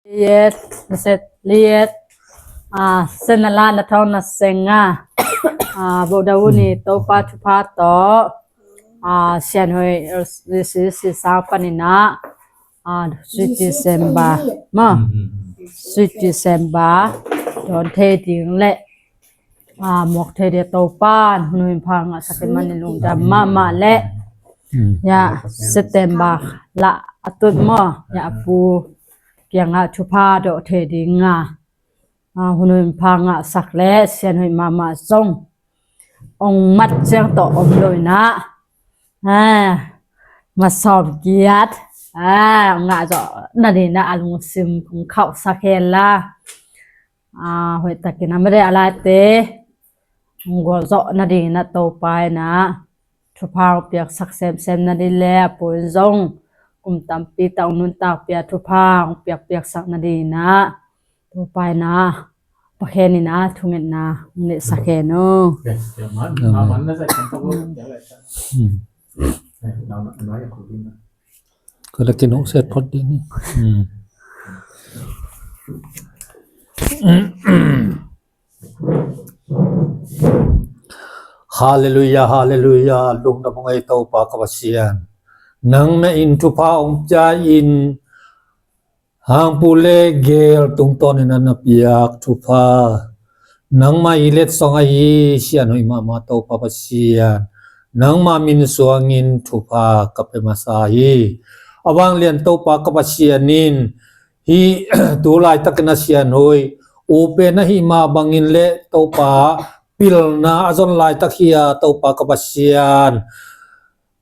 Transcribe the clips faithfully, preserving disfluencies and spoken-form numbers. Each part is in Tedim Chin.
Liet, Liet, Liet, ah, Sen na la na thong na senga, ah, Vo Dau ni Topa thupha to, ah, Sian Hoi, eh, si, si, si sang panina, ah, Sweet December, ma, Sweet December, don thei ding le, ah, mawk thei ding Topa, hun hun pha ngah sakin mani lungdam mahmah le, ya, September la a tut maw, ya, a pu kiangah thupha dawh thei dinga, ah, hun hun pha ngah sak le, Sian Hoi mahmah zong ong mat ciang tawh om lo ina, ah, masawm kiat, ah, ngah zawh na dina a lungsim kong khauh sak hen la, ah, hoih takin a made a laite hong gualzawh nadingin a Topa ina thupha hong piaksak semsem nading le a puin zong kum tampi tang nuntak pia thupha hong piakpiaksak nadingina Topa ina Pakhen ina thungetna hong neihsak hen o. Ka la kinawh set phot ding. Halleluiah, halleluiah, lungdam ung ei Topa ka Pasian. Nangmah in thupha hong pia in, hangpu le gel tungtawnin a na piak thupha. Nangmah i letsong ahi Sian Hoi mahmah Topa Pasian. Nangmah min suangin thupha ka pe masa hi. A vanglian Topa ka Pasian in hih tu laitakin a Sian Hoi upen ahi mah bangin le Topa pilna a zon laitak hi a Topa ka Pasian.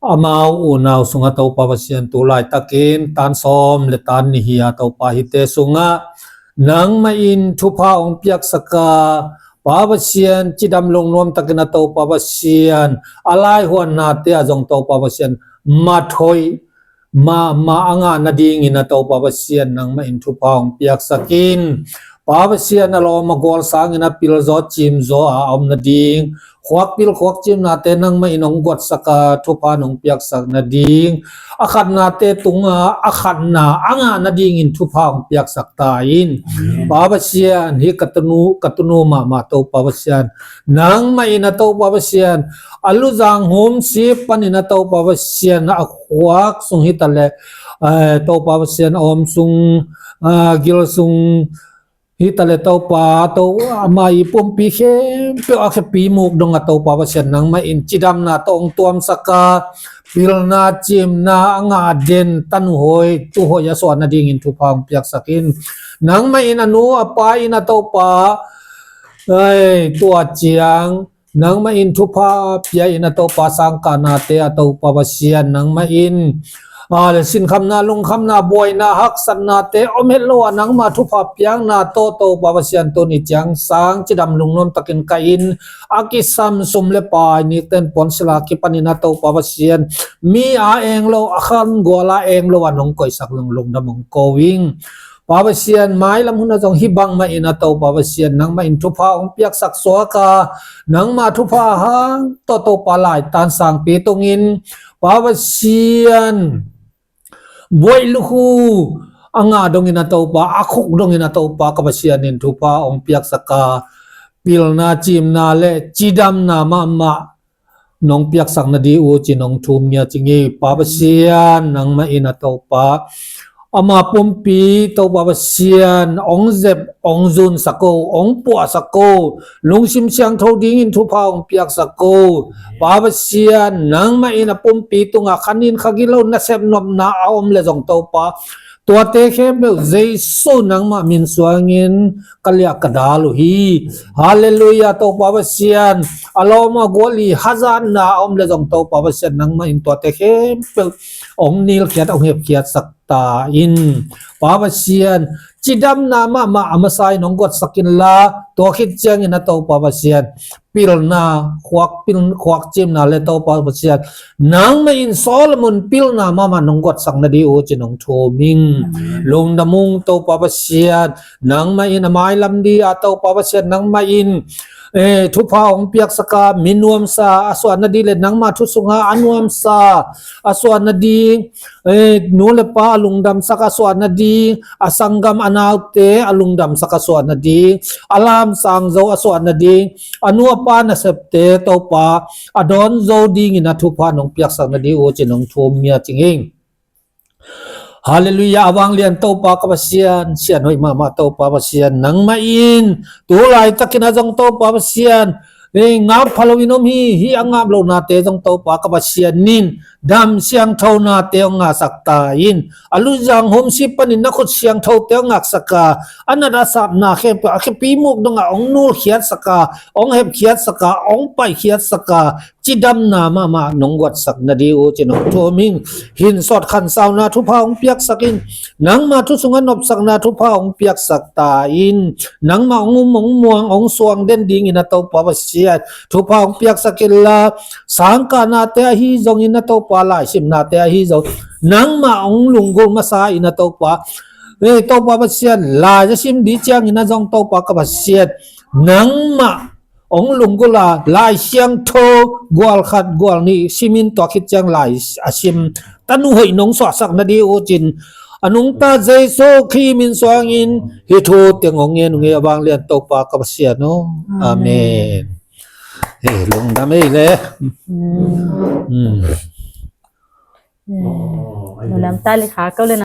Amau unau sungah Topa Pasian tu laitakin tan sawm le tan nih hi a Topa hihte sungah nangmah in thupha hong piaksak a, Pa Pasian cidam lungnuam takin a Topa Pasian a laihuannate ah zong Topa Pasian mathoih mahmah a ngah nadingin a Topa Pasian nangmah in thupha hong piaksak in. Pa Pasian a lawm a gual sangin a pilzaw cimzaw a om nading, khuakpil khuakcimnate nangmah in hong guatsak a thupha nong piaksak nading, a khatnate tunga a khatna a ngah nadingin thupha hong piaksak ta in. Pa Pasian hih ka tunu, ka tunu mahmah Topa Pasian nangmah in a Topa Pasian a luzang humsip panin a Topa Pasian a khuak sung hi ta le, eh, Topa Pasian a om sung, ah, gil sung hi ta le Topa, to, ama i pumpi khempeuh a khepi muk dong a Topa Pasian nangmah in cidamna tawh hong tuamsak a, pilna cimna a ngah den tanu hoi tu hoi a suah nadingin thupha hong piaksak in. Nangmah in a nu a pa in a Topa, ai, tua ciang nangmah in thupha pia in a Topa sangkahnate a Topa Pasian nangmah in, ah, sinkhamna, lungkhamna, buaina, haksatnate om het lo a nangmah thupha piakna tawh Topa Pasian tuni ciang sang cidam lungnuam takin ka in a kisam sum le pai nikten puan sila kipanin a Topa Pasian mi a eng lo a khan gual a eng lo a nong koihsak lunglung dam hong ko ing. Pa Pasian mailam hun a zong hih bangmah in a Topa Pasian nangmah in thupha hong piaksak suak a, nangmah thupha hang tawh Topa laitan sangpi tungin Pa Pasian buaih lukhu a ngah dongin a Topa, a khuk dongin a Topa ka Pasian in thupha hong piaksak a, pilna cimna le cidamna mahmah nong piaksak nading uh ci nong thum ngia ci ngi. Pa Pasian nangmah in a Topa ama pumpi Topa Pasian hong zep hong zunsak o, hong puahsak o, lungsim siangtho dingin thupha hong piaksak o. Pa Pasian nangmah in a pumpi tungah khanin khagilo nasep nopna a om le zong Topa, tuate khempeuh Jesu nangmah min suangin ka liah ka dal uh hi. Halleluiah, Topa Pasian a lawm a gual i hazatna a om le zong Topa Pasian nangmah in tuate khempeuh hong nilkhiat hong hepkhiatsak ta in. Pa Pasian cidamna mahmah a masa in hong guatsak inla, tua khit ciangin a Topa Pasian pilna, khuak pil, khuak cimna le Topa Pasian nangmah in Solomon pilna mahmah nong guatsak nading uh ci nong thum ing. Lungdam ung Topa Pasian, nangmah in a mailam ding a Topa Pasian nangmah in eh, thupha hong piaksak a, mi nuamsa a suah nading le nangma thu sunga a nuamsa a suah nading, eh, nu le pa a lungdamsak a suah nading, a sanggam a naute a lungdamsak a suah nading, a lamsang zo a suah nading, a nu a pa nasepte Topa a dawn zo dingin a thupha nong piaksak nading uh ci-in hong thum ngiat ing. Halleluiah, a vanglian Topa ka Pasian, sianhoih mahmah Topa Pasian, nangmah in tu laitakin a zong Topa Pasian, eh, ngap pha loin om hi, hih a ngap lohnate zong Topa ka Pasian in dam siangthonate hong ngahsak ta in, a luzang homsi panin na khut siangthote hong ngaksak a, a nat a satna khempeuh a khepi muk dongah hong nulkhiatsak a, hong hepkhiatsak a, hong paikhiatsak a, cidamna mahmah nong guatsak nading uh ci-in hong thum ing. Hin sawt khansauna thupha hong piaksak in, nangma thu sungah nopsakna thupha hong piaksak ta in, nangmah hong um, hong muang, hong suang den dingin a Topa Pasian thupha hong piaksak inla, sangkahnate ahi zongin a Topa, laisimnate ahi zong nangmah hong lunggulh masa in a Topa, eh, Topa Pasian, lai a sim ding ciangin a zong Topa ka Pasian, nangmah hong lunggulh a, Lai Siangtho gual khat gual nih simin tua khit ciang lai a sim tanu hoih nong suahsak nading uh ci-in a nungta Jesu Khrih min suangin hih thu teng hong ngen ung ei, a vanglian Topa ka Pasian aw. Amen. Amen. Hei, lungdam ei le. Mm. Mm. Mm. Lungdam ta le kha ko le na.